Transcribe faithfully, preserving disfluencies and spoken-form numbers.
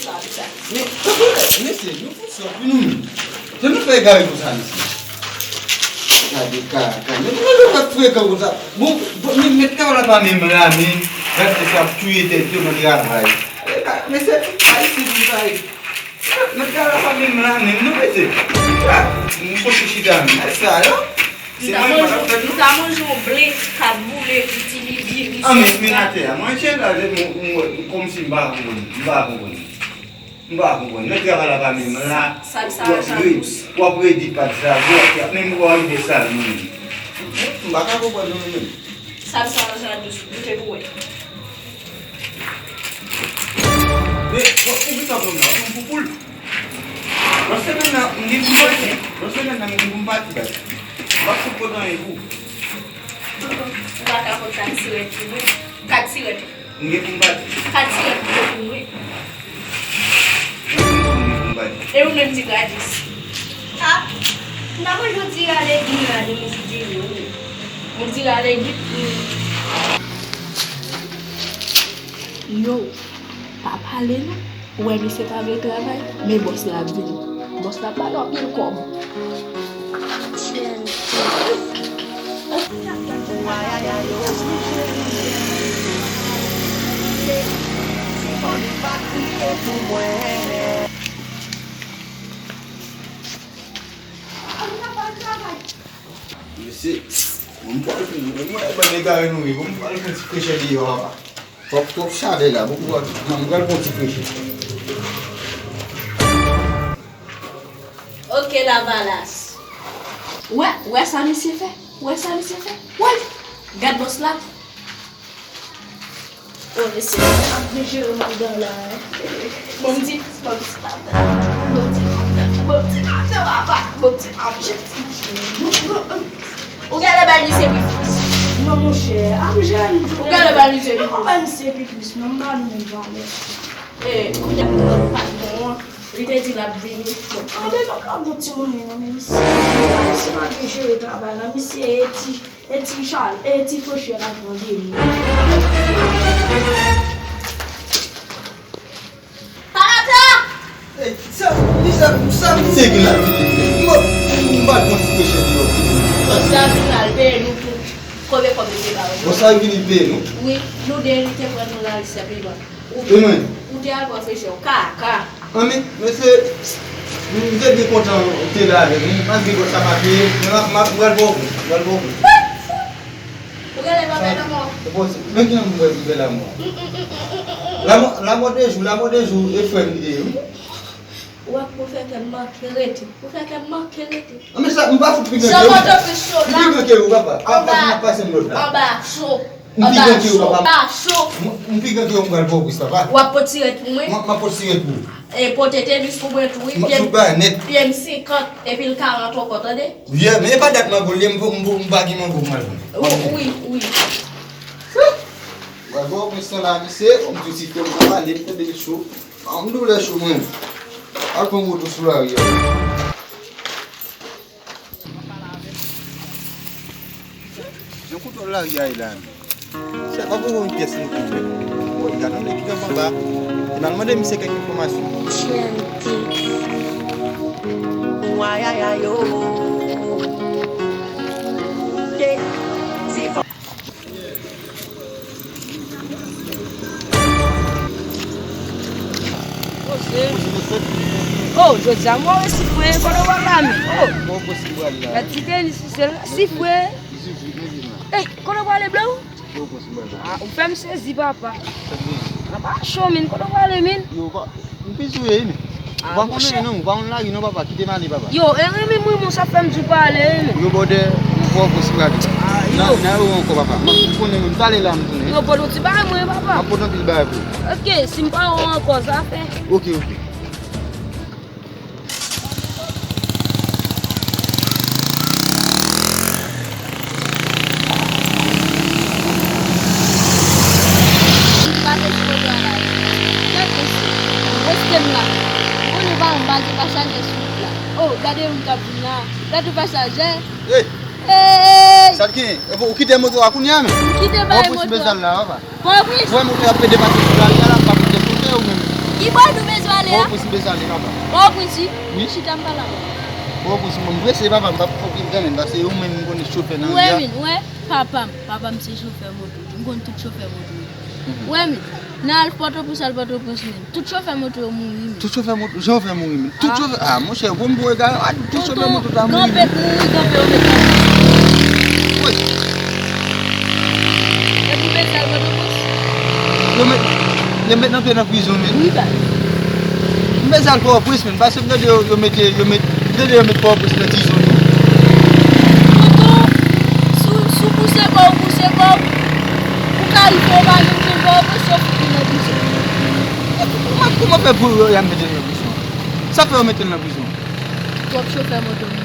Sa, sa. Men, tanpri, mesye, nou fout sòt, wi, nou menm. Jan nou fè egare konsa, mesye. Gade kaka, men nou fè frekan konsa. Bon, bon, men, mèt travay la pa menm la, men. Gade sa ap touye tèt yo nan travay. Mesye, tout sa isit, nou sa. Mèt travay la pa menm la, menm, non, mesye. Nou soti chita, men. Sa, yo. Se mwen ki pa t ap fèt, non? M ta manje yon ble k ap boule, ki ti li diri. Ah, men, men atè a. Mwen, se la, se mwen, mwen, kòmsi m pa konprann. M pa konprann. M pa konprann. Mèt travay la pa menm la. Sal sa w ap redi, w ap redi pat sa, w ap, menm w ap rive sal, mwen. M pa ka konprann, non, menm. Sal sa w ap redi, nou te pou wè. Men, w ap konprann sa, w ap konprann pou poul. Nan semèn nan, m gen pou m pati. Nan semèn nan, m gen pou m pati, baz. M p ap sot pot anyen pou ou. Ou pa ka pot kat sirèt pou mwen. Kat sirèt. M gen pou m pati. Kat sirèt pou mwen. M gen pou m pati. E ou menm ti gradis. Ah, m ta manje yon ti rale di la, di mwen si di yo. Yon ti rale di. Yo, pa pale non. Ou wè misye pa vle travay, men bòs la ap vini. Bòs la ap ba l anpil kòb. Mesye, bon, m pral, mwen, mwen, ban m egare nou, wi, bon, m pral pran ti frechè deyò, papa. Twòp, twòp chalè la, bon, m pral, m pral pran ti frechè. Ok, Lavalas. Wè, wè sa misye fè? Wè sa misye fè? Wè! Gad bòs la. Oh, mesye, ap byen jere mandan la, hein. Bon, m di, bon, m di, bon, m di, bon, m di, papa, bon, m di, ap jere. Ou genlè bay misye piplis. Non, monchè, ap jere. Ou genlè bay misye piplis. Mwen pa bay misye piplis, non, m ba li menm valè. Eh, kounye a, patwon an, li te di l ap vini. Bon, anben, nou ka bon timoun, non, men misye, misye pa gen jere travay la, misye e ti, e ti chal, e ti frechè la pran de li. Palata! Ey, sa, li sa, sa misye gen la, pitit? M, m pa pran ti frechè deyò, pitit. Sa vin al peye nou pou konbyen kòb misye ba nou? Bon, sa vin peye nou? Wi, nou de, li te pran nou la, li senpleman. Ou, e mwen? Ou te al pran frechè w, kaka. Anben, mesye, m te byen kontan ou te la avè m, wi. Malgre bòs la pa peye, men m ap, m ap, m pral ba w plis, m pral ba w plis. Ou genlè pa pè lanmò. E posib. Men ki jan m wè m pè lanmò? Lanmò, lanmò de jou, lanmò de jou, e frè m li ye, wi. Ou wè pou fè kè m manke rete. Pou fè kè m manke rete. Anben sa, m pa fout pi gran ke ou. Jan Pòtoprens cho la. M pi gran ke ou, papa. Papa, m ap pase m lòd la. Anba cho. M pi gran ke ou, papa. Anba cho. M, m pi gran ke ou, m pral Pòtoprens, papa. W ap pot sirèt pou mwen? M, m ap pot sirèt pou ou. E pote tenis pou mwen tou, wi. M ap tout bagay nèt. Pye m senkant, epi l karant ankò, tande? Yeah, men e pa dat mango l ye, m, m, m pa gen mango pou m al vann. Wi, wi, wi. Bravo, mwen san la, misye, m di w ti frè m ka pale, m tande l cho. An m doulè cho mwen. Al pran moto sou lari a. Jan kontwòl lari a ye la menm. Chèf, pa poko yon pyès nou kouvè. Woy, gade yon nèg ki kanpe anba. N al mande misye kèk enfòmasyon. T N T. Wayayay, oh. Yeah. Oh, jodi a mwen resi fre, kote w pral la menm? Oh. Gad ti tenis misye la, si fre. Ey, kote w prale, blan? Ah, ou fè m sezi, papa. Papa cho, min, kote w prale, min? M pi sou ye, men. Ou pa konnen non, ou pa konn lari non, papa. Kite m ale, papa. Yo, e wi, men mwen, mwen, sa fè m di w pa ale, men. Yo, bòdè, ou pa konn si prale. Nan, nan yo ankò, papa. M konnen, men m prale la, m tounen. Yo, pote yon ti bagay mwen, papa. M ap pote anpil bagay pou ou. Ok, si m pa wè w ankò, sa fè. Ok, ok. Gade yon pa chaje sou wout la. Oh, gade yon k ap vin la. Gade yon pa chaje. Hey! Hey! Sa l gen? Epi ou kite moto a kounye a menm? M kite bay moto a. Pòtoprens. Wè moto y ap pede pase sou lari a la, m pa koute kote ou menm. Ki bò nou bezwen ale a? Pòtoprens m bezwen ale, papa. Pòtoprens wi. Wi. Chita m pale avè w. Pòtoprens mwen, m prese, papa, m p ap fòk vin kanmenm, paske ou menm m konnen chofè nan Ou wè ri a. Min, ou wè papa m. Papa m se chofè moto. M konn tout chofè moto yo. Ou wè Min, nan al Pòtoprens, al Pòtoprens Min. Tout chofè moto yo mouri Min. Tout chofè moto, jan w fè mouri, men. Tout Ah. chofè, ah, monchè, bon m voye gare, ah, tout chofè Tonton, moto ta mouri, Ganpèt men. mouri, Ganpèt yo met nan prizon. Wi. Epi w bezwen al Pòtoprens? Yo met, yo met nan pye nan prizon, men. Wi, bay. M bezwen al Pòtoprens, men. Paske m tande yo, yo mete, yo met, m tande yo met Pòtoprens nan tizon tou. Tonton, si w, si w pouse kò w, pouse kò w, ou ka rive, ou pa menm jwenn Pòtoprens, yo fout ou nan prizon. Kòman, kòman fè pou yo, y a mete l nan prizon? Sa fè yo mete l nan prizon? Twòp chofè moto.